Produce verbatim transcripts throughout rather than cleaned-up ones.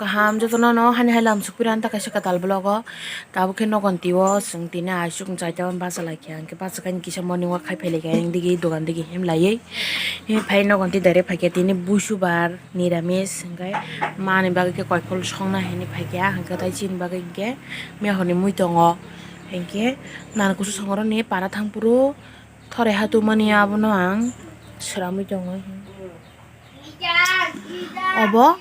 Kaham jotono no hani hai lam sukpirani ta kaisa kwtal vlog o. Tabuk khe nogon twi o chwng tini aisuk chai ta bachalaikha, hwnkhe bachakhaini kisa morning walk khai phailaikha, ayang digi dogan digi himlaiwi. Phai nogon twi direct phaikha tini busubar niramis, hwnkhe mani bagwi khe koiphol songna hinwi phaikha, hwnkhe tai chini bagwi hwnkhe mihorni mui tongo, hwnkhe nana kusu songoroni para thangphuru thorai hatumani abono ang sramwi tongo. Obo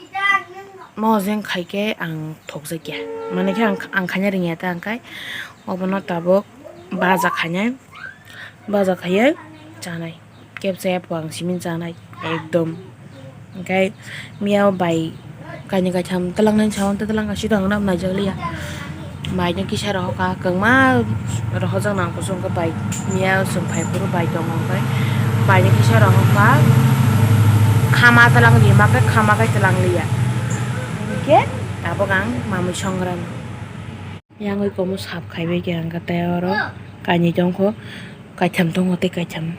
mojeng khaikhe ang thokjakya, manwi khe ang, ang khaina rwngya ta, hwnkhe obono tabuk baja khainai, baja khaiwi chanai, kebsa yapho ang simi chanai ekdom. Hwnkhe miyao bai kainwi kaitham twlangnani sao, hwnkhe twlang kaisa dang nang naijakliya. Maino kisa rohorkha, kwbangma rohorjak nang kusu hwnkhe bai miya chwng phai phuru bai tongo hwnkhe baino kisa rohorkha, khama twlang rima khe khama khe twlang liya. Hwnkhe tabuk ang mamwi songrani. Yangwi komo sap khaibai khe hwnkhe tei oro kainwi tongkho, kaitham tongo tei kaitham.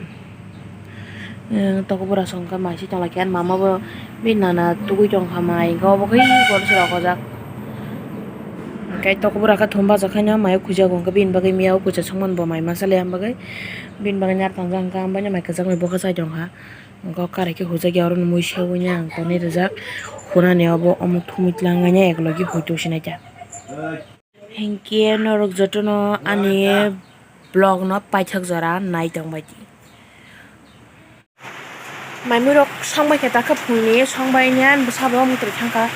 Tokobora songkha mai se tonglaikha, ani mama bo bini nana tugui tongkha mai, hwnkhe obo khe borok se rokojak. Hwnkhe tokobora khe thum bachakhaino mai o khujago, hwnkhe bini bagwi miya o kuchuk songmani bo mai masa le, am bagwi bini bagwi nar tongjak, hwnkhe am bai no mai kwchak bai bokha chai tongkha. Hwnkhe o karai khe hujakya, oro mui sewui no ang tonwi rijak, hunani obo omo thumui tlang nai, ekologi hui tongsinai ta. Hinkhe norok jotono ani vlog no paithak jora nai tongbai di. Maimui rok songbai khe ta khe phungni songbai ni ani bwsa bo mwtwrwi thangkha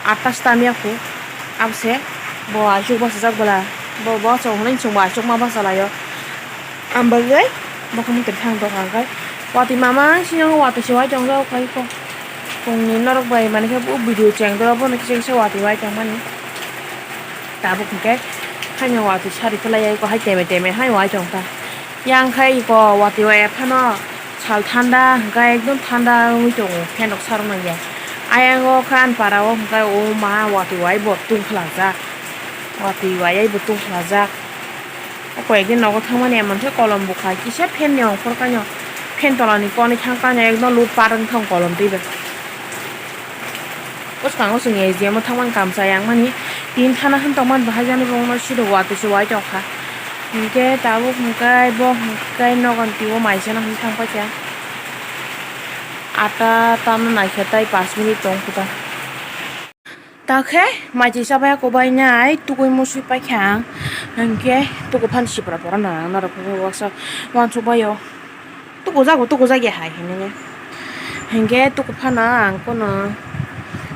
atta stamya khu abose bo achuk bachajak bwla bo bo chwng hwnwi chwngbo achukma bachalaio. Ang bagwi bo khe mwtwrwi thang tongkha hwnkhe watwi mama sino watwi se wai tongjak kha iko. Phungni norok bai mankhe bo video chengdoro bono kisa kisa watwi wai tongmani. Tabuk hwnkhe haino watwi sari phalai ya iko hai teme teme hai wai tongkha. Yang khai iko watwi wai phano sal thanda hwnkhe ekdom thanda wngwi tongo fan rok sarok nangya. Ayang o khe ani para o hwnkhe o ma watwi wai bo tungkhlajak. Watwi wai bo tungkhlajak. O koi ekdin nogo thangmani emon khe kolom bwkha kisa fan ni ongkhor kano fan tola ni koni thang kano ekdom lut par wng thang kolom twi bai. Bwskango chwng S D M o thangmani kamsa yang mani tin thana hwn tongmani bahai jani bo uno siro watwi se wai tongkha. Hinkhe tabuk hwnkhe bo hwnkhe nogon twi o mai sano hwn thang paikha. Atta tamo naikhe tai panch minute tong khuta. Takhe maitwi chabai kobai nai tukui musui paikha ang. Hinkhe tuku phan sipra pora na ang norok waksa wansuk baio. Tuku jago tuku jagya hai hinwi. Hinkhe tuku phano ang kono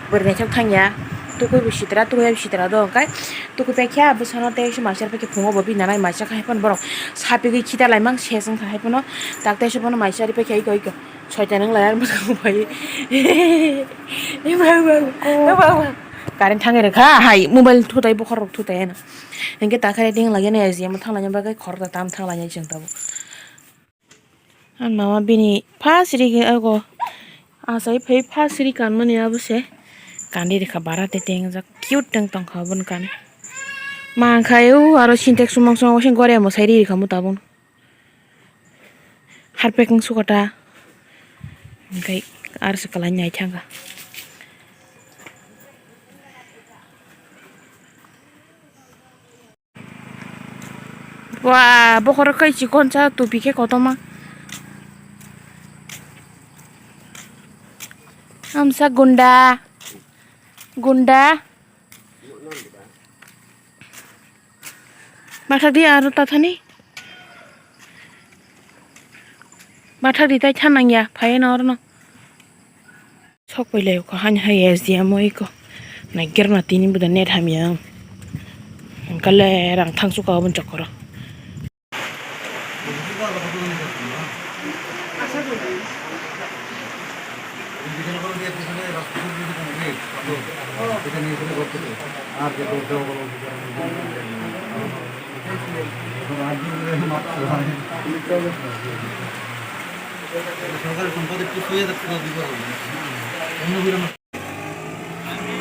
bwrwi naithok thangya. Tukui bo sitra tukui bo sitra do hwnkhe tukui paikha bwsano tei maisar paikha phungo bo bini nanai maisar khai phano borok sapigwi khita laimang ses wngkha hai phano tak tei se bono maisari paikha iko iko. Soitan wng lai ar bwskango bai. Current thangwi rwkha hai mobile thutai bokhorok thutai ano. Hinkhe takhe ring lagina S D M o thanglaina bagwi khoroksa tam thanglainai chwng tabuk. Ang mama bini first ri khe ago achai phai first ri kanmani abo se kandi rikha bara tei tengjak cute teng tongkha aboni kan. Ma khaio aro sintex sumang sumang waising goria mwsai ri rikha mutabung. Harpek wng sukota. Hwnkhe aro se kwlai nai thangkha. Wa bokhorok kai chikon cha tupi khe kotorma. Amsa gunda. Gunda. Bathak di aro tathani. Bathak di tai than nangya, phai no oro no. Sok pai lai kho hani hai S D M o iko. Nai gerna tini buda net hamya ang. Kale rang thang suka obon chokoro.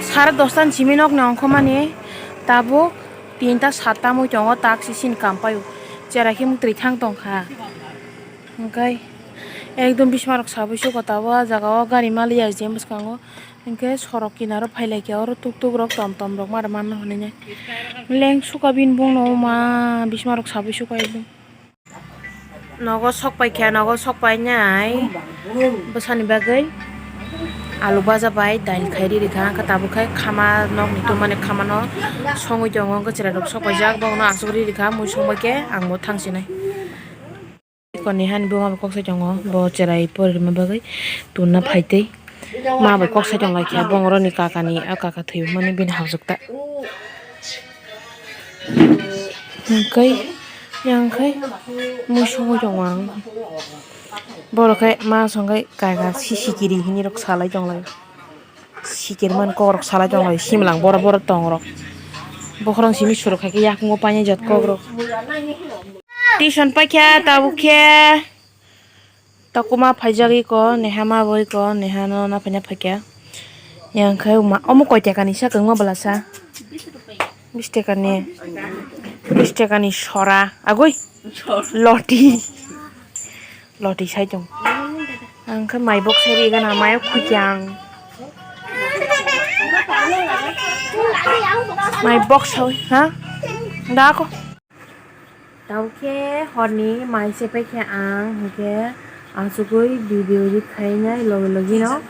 Sare dosta ni simi nok ni ongkhormani tabuk tinta satta mui tongo tak sisini kampaio cherai khe mwtwi thang tongkha hwnkhe. Ekdom bisma rok sabai suko tabuk ah jaga o gari maliya je bwskango, hinkhe sorok kinaro phailaikha oro tuk tuk rok tom tom rok mari manna hinwi nai. Leng suka bini bongno ma bisma rok sabai suka ekdom. Nogo sok paikha, nogo sok painai bwsani bagwi alu baja bai dail khai rikha, hinkhe tabuk khai khama nokni tongmani khamano songwi tongo, hinkhe chwrairok sok paijak, bono aswk ri rikha, mui songbai khe ang bo thangsinai. Koni hani buma bai kok sai tongo, bo cherai pori rwma bagwi tonna phaitwi ma bai kok sai tonglaikha, bongoroni kakani, o kaka thwimani bini hamjwkta. Hwnkhe, yang khai mui songwi tongo ang. Borok khai ma songkhe kaka si sikiri hinwi rok salai tonglai. Sikirman kokrok salai tonglai, simlang boro boro tongrok. Bokhorok simi surok hai khe yakungo painai jat kokrok. Tuition paikha tabuk khe. Takuma phaijak iko, Neha ma bo iko, Neha no na phaina phaikha. Yang khai ma, omo koi takani sa kwngma bwlasa? Bis takani, bis takani sora. Agoi. Loti. Loti sai tong. Ang khe mai bok sai ri gana, mai khukya ang. Mai bok sai, ha? Da ko. Tau khe horni mai se pai khe ang, hwnkhe achugwi video edit khainai logi logi no.